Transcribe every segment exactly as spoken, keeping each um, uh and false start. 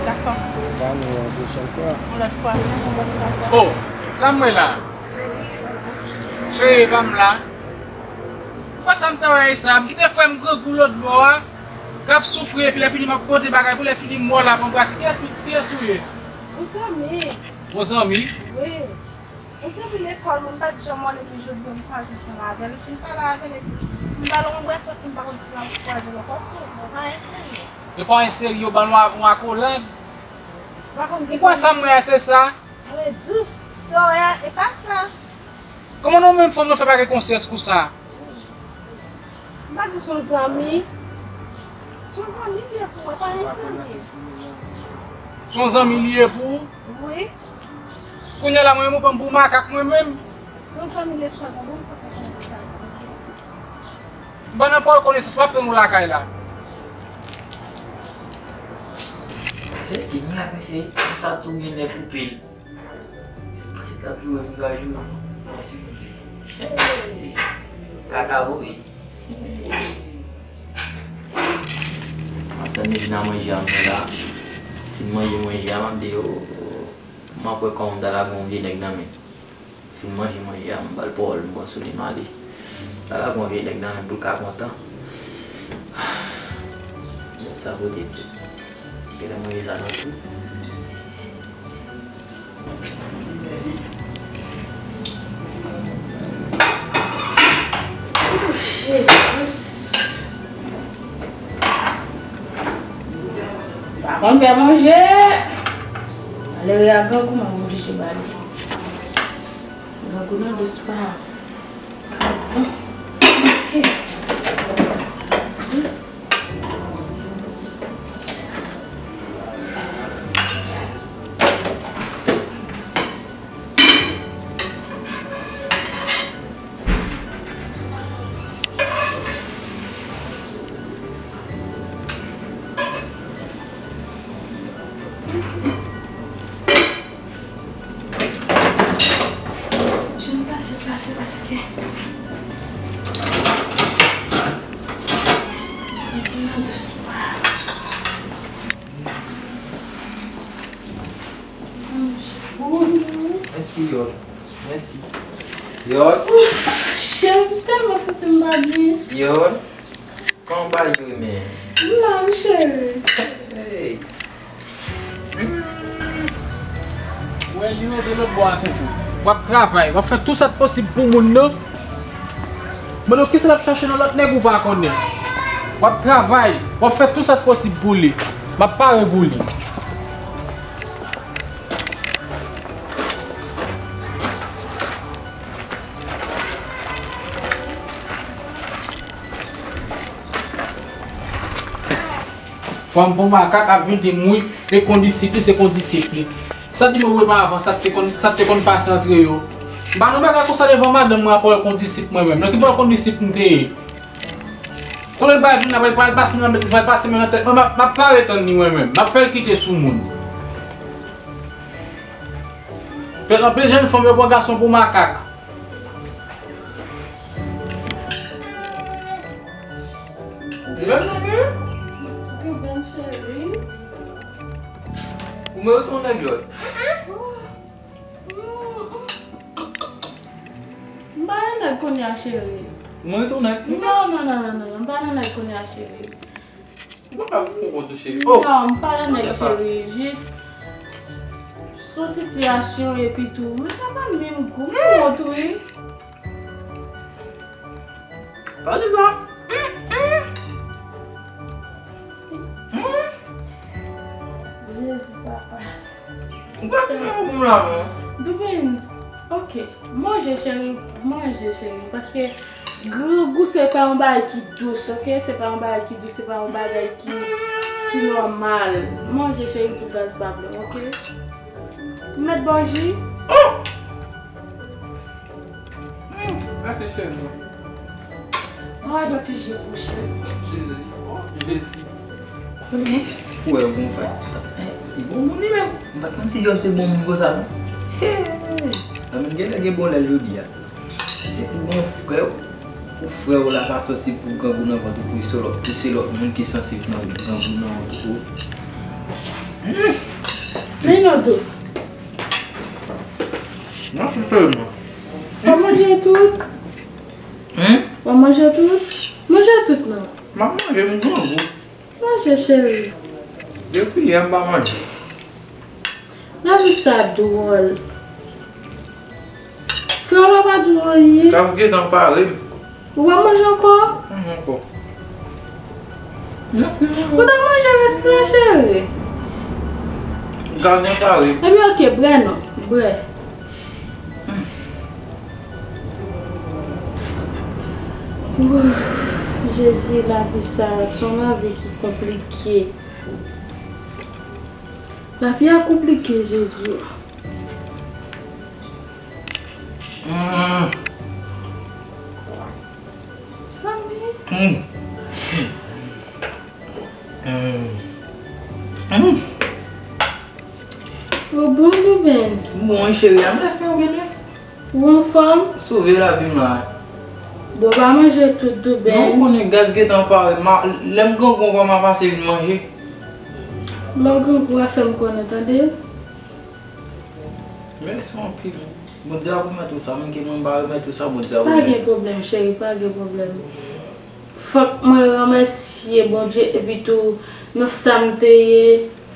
Dakò. Ba nou yon pwochèn fwa. Yon lòt fwa. Oh, sa m wè la? Cheri pa m la. Kwa sa m travay sa? M kite frè m grangou lòt bò a, k ap soufri, epi lè fini m ap pote bagay pou lè fini m mò l ap anbrase. Kiyès, kiyès ou ye? Yon zanmi. Yon zanmi? Wi. Yon zanmi lekòl, mwen m pa t janm wè l, epi jodi a m kwaze ansanm avè l. M fin pale avè l, epi m ba l yon adrès paske m pa konn si m ap kwaze l ankò sou, mwen pa enserye. Yo pa enserye, yo ban nou yon akolad. Ou kwè sa m wè a se sa? Mwen dous, sa w wè a, e pa sa. Kòman nou menm fanm nou fè pa gen konsyans konsa? M pa di se yon zanmi. Se yon zanmi li ye pou mwen, pa yon zanmi. Se yon zanmi li ye pou ou? Wi. Kounye a la, mwen menm ou pran m pou makak mwen menm. Se yon zanmi lekòl mwen, mwen pa fè konnen se sa. M pa nan pòl konesans, m ap tann ou lakay la. Se ki mwen ap eseye, konsa tou gen lè koupe l. Se pa se t ap joure m ka joure. Mèsi Bondye. Hey! Kaka voye. M ap tann li vin a manje a mwen la. Fin manje manje a, m ap di yo, m ap wè kòman m ta lage yon vye nèg nan men. Fin manje manje a, m ba l pawòl, m pran sou li, m ale. M ta lage yon vye nèg nan men pou l ka kontan. Sa pote tou. Genlè manje sa nan tou. Oh, Jesus. Pa konn fè manje. Malere a grangou, m oblije ba li. Grangou nan dous pa. Ok. Jan pase, pase, paske. Nan dous pa. Mèsi, Yòl. Mèsi. Yòl. Ouf, cheri, m tèlman santi m pa byen. Yòl. Kòman w pa jwe, men? M la wi, cheri. Hey. Ou wè, li rete lòt bò a toujou. W ap travay, w ap fè tou sa k posib pou moun nan. Mande w kisa l ap chache nan lòt nèg ou pa konnen. W ap travay, w ap fè tou sa k posib pou li. M ap pare pou li. Fanm pou makak ap vin di m wi, e kondisip li, se kondisip li. Sa di m wi pa avan, sa te konn, sa te konn pase antre yo. M pa nan bagay konsa devan madanm mwen ap pale kondisip mwen menm. Nan ki bò kondisip m te ye? Konnen l pral vin la, pral pase m nan betiz, pral pase men nan tèt mwen, m ap, m ap pare tann li mwen menm. M ap fè l kite sou moun. Pèt anpil jèn fanm yo pran gason pou makak. Ou menm non men? Ruben cheri. Ou merite yon nèg Yòl. M pa nan nèg kounye a cheri. Ou merite yon nèg? Non, non, non, non, non, non, m pa nan nèg kounye a cheri. Ou pa ka fè yon kontou cheri. Oh! Non, m pa nan nèg cheri. Jis sou sitiyasyon epi tou. Mwen sa pa menm gou. M wont wi. Pa di sa. Jezi papa. Ou pa fè yon pou m la non. Doubens, ok. Manje cheri, manje cheri. Paske grangou se pa yon bagay ki dous, ok? Se pa yon bagay ki dous, se pa yon bagay ki, ki nòmal. Manje cheri pou gaz pa plen, ok? M mèt ba w ji? Oh! Hmm, mèsi cheri. Mwen ba ti ji pou cheri. Jezi. Oh, Jezi. Konnen. Ou wè yon bon frè. Li bon moun li menm. M pa t konn si Jòj te bon moun konsa non. Hey! Sa menm genlè gen bon lè l jodi a. Se pou bon frè w. Pou frè w la pa sansib pou grangou nan vant ou, pou se lòt, pou se lòt moun ki sansib nan grangou nan vant ou. Men non tou. Non, se sèlman. W ap manje tout? Hen? W ap manje tout? Manje tout non. M ap manje, m grangou. Manje, cheri. Depi yè m pa manje. Lavi sa dwòl. Flora pa di w anyen. Kaf gentan pare m. Ou pa manje ankò? Manje ankò. Ou ta manje rès la, cheri. Gaz lan pare. Ebyen, oke, brè non. Brè. Wouf, Jezi, lavi sa, se yon lavi ki konplike. Lavi a konplike, Jezi. Mm. Samy. Mm. Mm. Mm. Ou bon, Doubens? Bon, wi, cheri, a, mèsi anpil, wi. Ou anfòm? Sove lavi m la. Bon, pa manje tout, Doubens. Non, ou konnen gaz gentan pare. Ma, lè m grangou ankò, m a pase vin manje. Lè w grangou, w a fè m konnen, tande? Mèsi anpil. Bondye a remèt ou sa, menm ke mwen m pa remèt ou sa, Bondye a remèt ou. Pa gen pwoblèm, cheri, pa gen pwoblèm. Fòk mwen remèsye Bondye, epi tou, nan sa m te ye,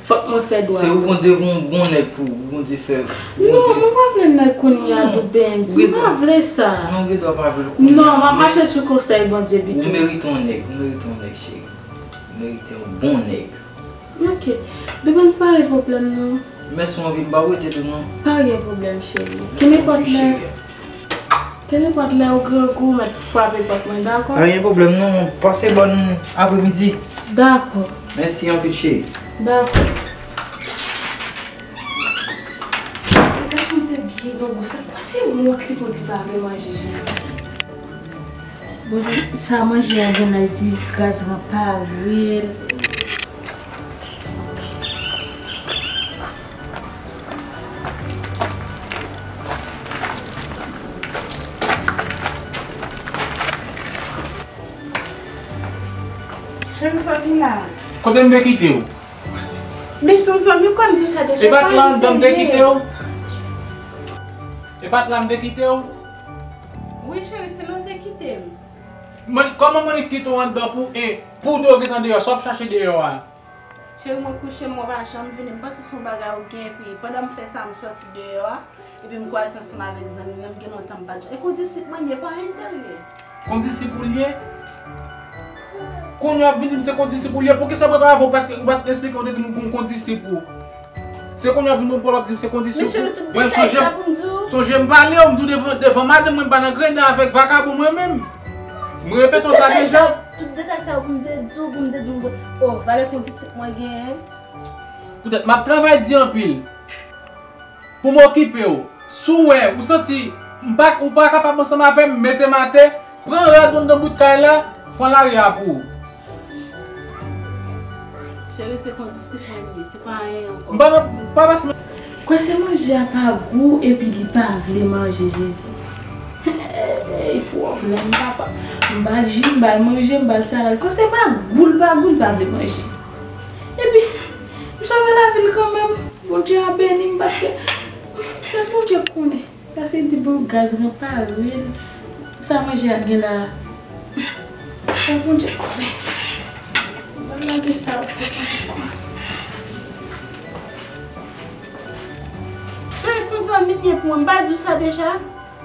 fòk mwen fè dwa tou. Se ou Bondye voye yon bon nèg pou ou, Bondye fè. Non, mwen pa vle nèg kounye a, Doubens. Mwen pa vle sa. Non, ou gendwa pa vle l kounye a. Non, m ap mache sou konsèy Bondye pito. Ou merite yon nèg, ou merite yon nèg, cheri. Ou merite yon bon nèg. Ok. Doubens, pa gen pwoblèm non. Mèsi anpil, m pa rete tou non. Pa gen pwoblèm, cheri. Ke nenpòt lè, ke nenpòt lè ou grangou, mèt frape pòt mwen, dakò? Pa gen pwoblèm non. Pase bòn apremidi. Dakò. Mèsi anpil, cheri. Dakò. Gason te byen grangou, se, se wont li kont li pa vle manje, Jezi. Bon, sa manje a gen lè di gaz lan pare l. Cheri, sa ki la? Kote m te kite w? Men se yon zanmi w, kòm di w sa deja. E pa t la anndan m te kite w? E pa t la m te kite w? Wi, cheri, se la w te kite m. Mwen, kòman mwen kite w anndan pou en, pou w de w gentan deyò, sa w ap chache deyò a? Cheri, mwen kouche, mwen pa janm vini. M panse se yon bagay ou gen, epi pandan m fè sa, m sòti deyò a, epi m kwaze ansanm avèk zanmi m nan, m gen lontan m pa t jwenn. E kondisip mwen ye, pa anyen serye. Kondisip ou l ye? Kounye a w ap vin di m se kondisip ou l ye. Poukisa mwen pa avè w, ou pa t, ou pa t eksplike m, ou te di m ou gon kondisip ou. Se kounye a w ap vin bon pwòl w ap di m se kondisyon. Men cheri, tout detay sa pou m di w. Sonje m pale w, m di w devan, devan madanm mwen, m pa nan grennen avèk vakabon mwen menm. Mwen repete w sa deja. Tout detay sa yo pou m te di w, pou m te di w, o, valè kondisip mwen genyen. Poutèt m ap travay di anpil pou m okipe w. Si w wè, ou santi m pa, ou pa kapab ansanm avè m, mete m atè, pran rad ou anndan bout kay la, pran lari a pou ou. Cheri, se kondisip mwen li ye, se pa anyen ankò. M pa nan, pa pase men. Kwè se manje a pa gou epi li pa vle manje, Jezi. Ey, pwoblèm, papa. M ba l ji, m ba l manje, m ba l salad. Kwè se pa gou l pa gou, l pa vle manje. Epi, m sove lavi l kanmenm. Bondye a beni m paske sèl Bondye k konnen. Paske li di bon gaz lan pare l. Sa manje a gen la a? Sa Bondye konnen. Mwen lage sa, se pa mwen. Cheri, se yon zanmi m ye pou mwen. M pa di w sa deja?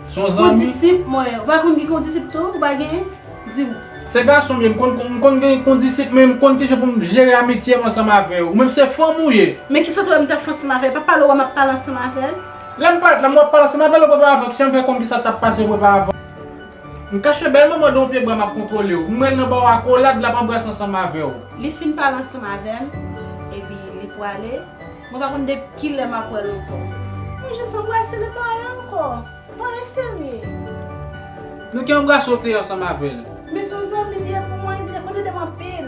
Se yon zanmi? Kondisip mwen. Ou pa konn ki kondisip tou? Ou pa gen? Di m. Se gason m ye, m konn, m konn gen kondisip, men m konn kijan pou m jere amitye m ansanm avè w. Ou menm se fanm ou ye. Men kisa w t wè m t ap fè ansanm avè l? Pa pale w wè m ap pale ansanm avè l? Lè m pa, lè m wè w ap pale ansanm avè l, ou prepare avan. Kijan m fè konn kisa k t ap pase, ou prepare avan. M kache bèl manman de yon pye bra, m ap kontwole w. M wè l nan ba w akolad, l ap anbrase ansanm avè w. Li fin pale ansanm avè m, epi li pwale. Mwen pa konn depi kilè m ap wè l ankò. Mwen jis anbrase l, e pa anyen ankò. Pa anyen serye. Nan ki anbrase w te ye ansanm avè l? Men se yon zanmi li ye pou mwen, li te konn ede m anpil.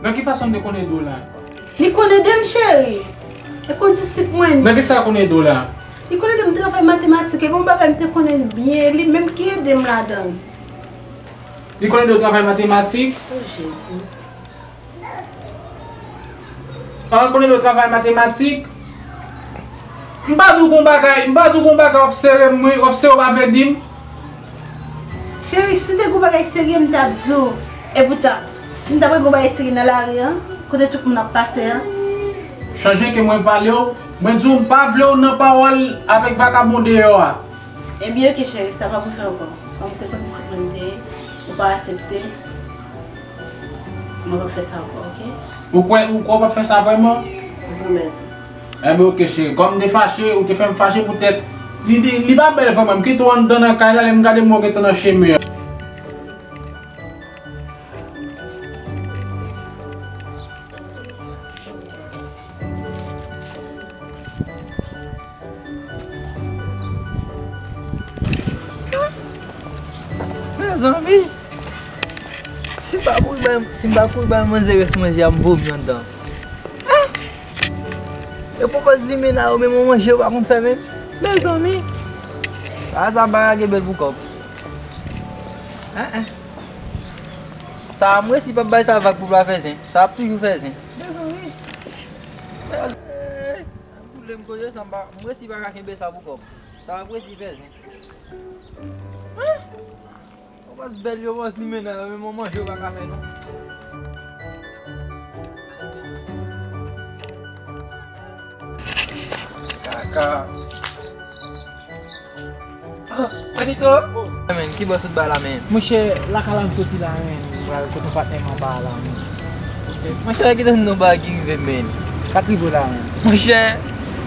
Nan ki fason l te konn ede w la? Li konn ede m, cheri. E kondisip mwen li. Nan ki sa l konn ede w la? Li konn ede m travay matematik, e bon bagay m te konnen byen, e li menm ki ede m ladan l. Li konn ede w travay matematik? O Jezi. An konnen yo travay matematik. M pa di w gon bagay, m pa di w gon bagay w ap sere m, wi, w ap sere w pa vle di m. Cheri, si te gon bagay serye, m t ap di w. Epoutan, si m t ap gon bagay serye nan lari an, kote tout moun ap pase an. Chanje ke mwen pale w, mwen di w m pa vle w nan pawòl avèk vakabon deyò a. Ebyen, oke, cheri, sa pa pou fè ankò. Kòm se kondisip mwen te ye, ou pa aksepte, mwen pa fè sa ankò, oke? Ou kwè, ou kwè w p ap fè sa vrèman? M pwomèt ou. Enben, oke, cheri. Kòm m te fache, ou te fè m fache poutèt li, li, li pa bèl vrèman. M kite w anndan nan kay la, lè m gade m wè w gentan nan chemen an. Sa? Mezanmi! Si m pa kouri bay, si m pa kouri bay manzè rès manje a, m vomi anndan. Ah! Yo pwopòz limen la, yo menm yon manje yo pa konn fè menm. Mezanmi! Sa, sa pa ka gen bèl pou kòb. Ah, ah. Sa, m resi p ap bay sa vag pou l pa fè zen. Sa ap toujou fè zen. Mezanmi! Boule m koze sa, m pa, m resi pa ka kenbe sa pou kòb. Sa ap resi fè zen. Hein? Yo pas bèl, yo pas limen nan, yo menm yon manje yo pa ka fè non. Kaka. Ah, Benito! Men, ki bò sot ba la men? Monchè, lakay la m soti la men, m pral kote yon patnè m anba a la men. Monchè, kite m non bagay ki rive men. Sa k rive w la men? Monchè,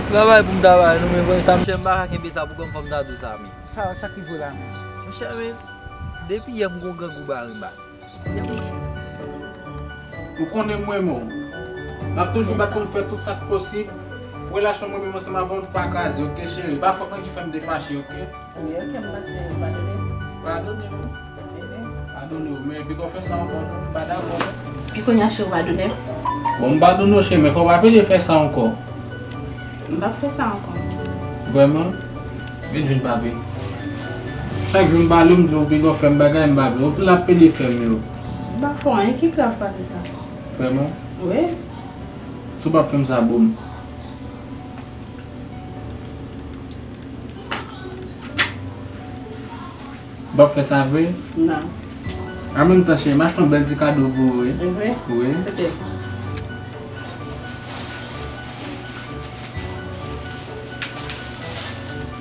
travay pou m travay non men, konn sa monchè, m pa ka kenbe sa pou kò m, fò m ta di w sa men. Sa, sa k rive w la men? Monchè men, depi yè m gon grangou ba renbas. Ou konnen m renmen w. M ap toujou bat pou m fè tout sa k posib pou relasyon mwen menm ansanm avè w pa kraze, oke, cheri? Pa fòt mwen ki fè m te fache, oke? Wi, oke, m panse ou padone m. Padone w. Wi. Padone w, men piga w fè sa ankò non, m pa dakò non. Pi kounye a, cheri, ou padone m? Bon, m padone w, cheri, men fò w pa pede fè sa ankò. M p ap fè sa ankò. Vrèman? Vin jwenn papi. Chak jou m pale w, m di w piga w fè m bagay, m pa vle. Ou toujou ap pede fè m yo. M pa fè w anyen ki grav pase sa. Vrèman? Wi. Si w p ap fè m sa, bon. W ap fè sa vre? Non. An menm tan, cheri, m achte yon bèl ti kado pou ou, wi. E vre? Wi. Kote?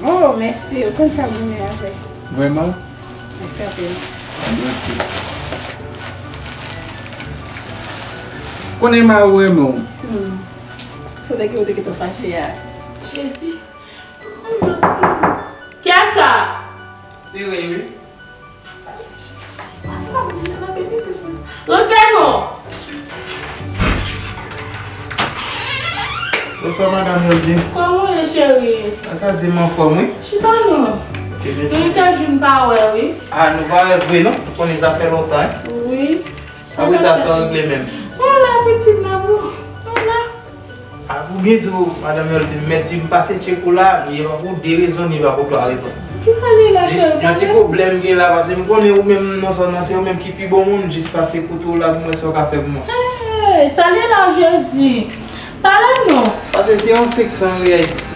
Oh, mèsi. Ou konn sa m renmen avè w. Vrèman? Mèsi anpil. Mèsi. Konnen mari w renmen w. Hmm. Se nèg yo te gentan fache a. Jezi. Kiyès sa? Se Rey wi. Rantre non. Bonswa madanm Yoldine. Kòman w ye cheri? Sa di m anfòm wi. Chita non. Ok, mèsi. Nou te jou n pa wè wi. Ah, nou pa wè vre non. Ou konnen sa fè lontan, hein? Wi. Apre sa, sa regle menm. Mwen la pitit mwen pou. Mwen la. A pou byen di w, madanm Yoldine, mèt di m pase tcheko la, li pa pou de rezon, li pa pou twa rezon. Kisa li la, cheri? Yon ti pwoblèm gen la, paske m konnen ou menm nan zòn nan, se ou menm ki pi bon moun, jis pase kote w la pou m wè sa w ka fè pou mwen. Hey, sa li la, Jezi? Pale non. Paske se yon sèk san reyè isit.